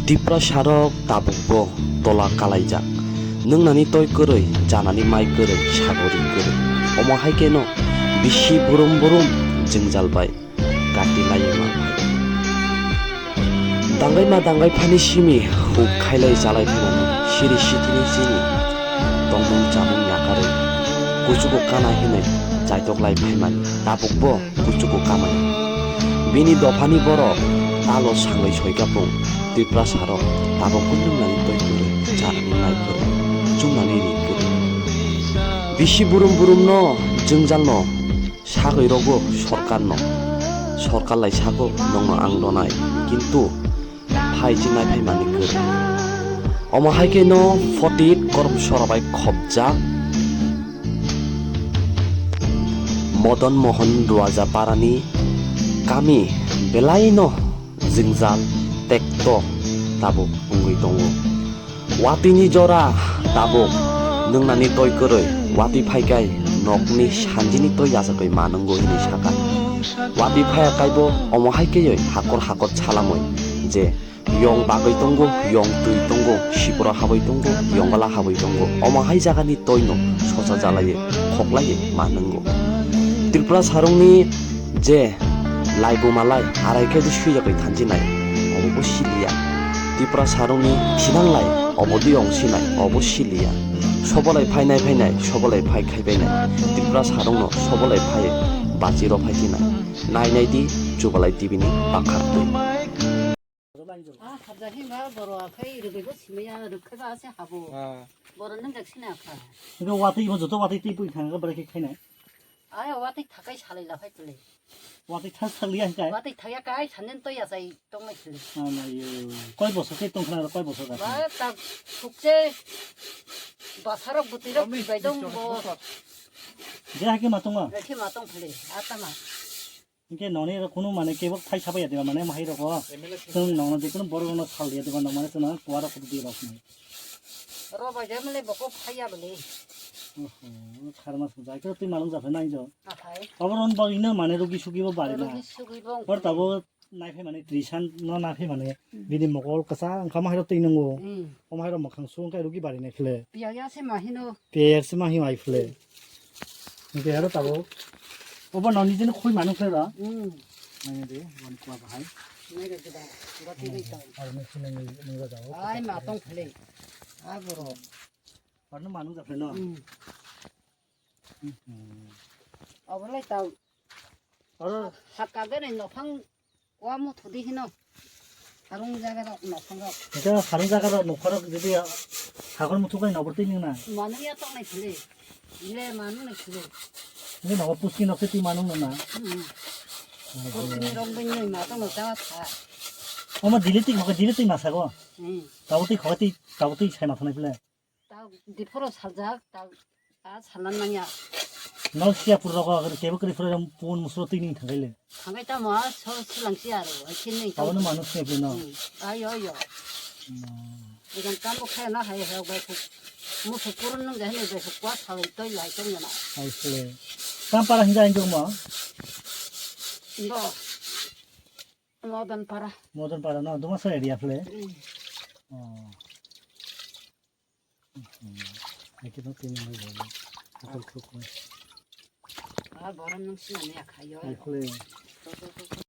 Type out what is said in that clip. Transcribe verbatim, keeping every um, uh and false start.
Tiprasarok tabukbo tola kalaijak. Nwngnani toi kwrwi, chanani mai kwrwi, sagori kwrwi. Omo hai kheno bisi burum burum jwngjal bai gati laiwi ma phai. Dangwi ma dangwi phani simi huk khailai chalai phaimani siri sitini chini tongmung chamung yakarwi kuchugo kana hinwi chaitok lai phaimani tabukbo kuchugo kamani. Bini dophani borok talo sangwi soikha pung Tiprasarok tabukbo nwngnani toi kwrwi, chanani mai kwrwi, chumnani ri kwrwi. Bisi burum burumno jwngjalno sagwi rogo sorkarno. Sorkar lai sago nongno ang donai, kintu phai chingnai phaimani kwrwi. Omo hai kheno photit korom sora bai khopjak Modon Mohon Ruajaparani kami belaino jwngjal tekto tabuk wngwi tongo. Watwini jora tabuk nwngnani toi kwrwi, watwi phaikai nokni sanjini toi yachagwi manwngo hinwi sakha. Watwi phaiya kaibo omo hai kheyoi hakor hakor salamwi je yong bagwi tongo, yong twi tongo, siporo habwi tongo, yongala habwi tongo. Omo hai jagani toino socha jalaiwi, khoklaiwi manwngo. Tripura sarungni je lai buma lai arai khe swijagwi thanjinai, obo bo siliya. Tripura sarungni thinang lai, obo de ong sinai, obo siliya. Sobolai phainai phainai, sobolai phai khai phainai. Tripura sarungno sobolai phai bachi rw phai thinai. Nai nai di, chubalai T V ni bakha twi. Ah, khabja himba boro akhai rwgwibo simaya, rwkhe ba se habo. Ah. Boro nang jak sina kha. Hingke watwi bo joto watwi twi pui thang khe bwrwi khe khainai. Ai watwi thakai salai la phai tuli. Watwi thas thang liya hingkai. Watwi thaya kai sanen to ya sai tong lai tuli. Ah, na yo. Koi bosor khe tong khna, koi bosor ka? Ba ta khukche basarok butwi rok bai dong bo. Je hake ma tongo? Rwkhe ma tong phale. Atama. Hingke noni ro kunu mane kebo phai sabai ya diba mane mahai rok o. Chwng nongno je kunu borok rokno sal ya diba nong mane chwngno kuwa rok kudu diba sini. Ro bai jam le boko phai ya bole. Oho, sar mas jai ko twi malung japhe nai jo. Aphai. Obo ron bagwi no mane rugi sugi bo bari na. Rugi sugi bo. Hor tabo nai phe mane trisan no na phe mane. Hmm. Bini mokol kasa wngkha mahai rok twi nungo. Hmm. O mahai rok mokhang su wngkha rugi bari nai khle. Piya ya se mahino. Piya ya se mahi ai khle. Hingke aro tabuk. Obo noni jeni khoi manuk khe ba? Hmm. Nai de, bon kwa bahai. Nai de da. Gati bai tong. Aro ni sini ni ni ga jao. Ai ma tong khle. A boro. Parno manuk ja khle no. Hmm. Hmm. Obo lai tau. Aro hakka gane nophang Wa muthu di hino. Harung jaga rok nokhang rok. Ita harung jaga rok nokhang rok jadi hakor muthu kai nobor twi nung na. Manu ya tong nai phile. Ile manu nai phile. Ini nobo puski nokse twi manu nung na. Hmm. Puski ni rong bini ma tong no jaga tha. Oma dili twi khoka dili twi masa go. Hmm. Tabo twi khoka twi tabo twi sai ma thanai phile. Ta diphoro saljak, ta, ta salan nangya. Nok siya pura ko agar kebo kri pura pun musro tini thangai le. Thangai ta ma so silang siya ro, ai khin nei. Tabo no manus ne pino. Hmm. Ayo, ayo. Hmm. Ikan kamu kaya na hai hai bai ko. Musu purun nung jahne bai ko kwa salai toi lai tong na. Ai sile. Kam para hinja injong mo. Bo. Modon para. Modon para no, duma sa area phle. Hmm. Oh. Hmm. Eki no tini mai jabo. Akol khuk mai. Ah, borom nung sina ne akhayo. Ai khle.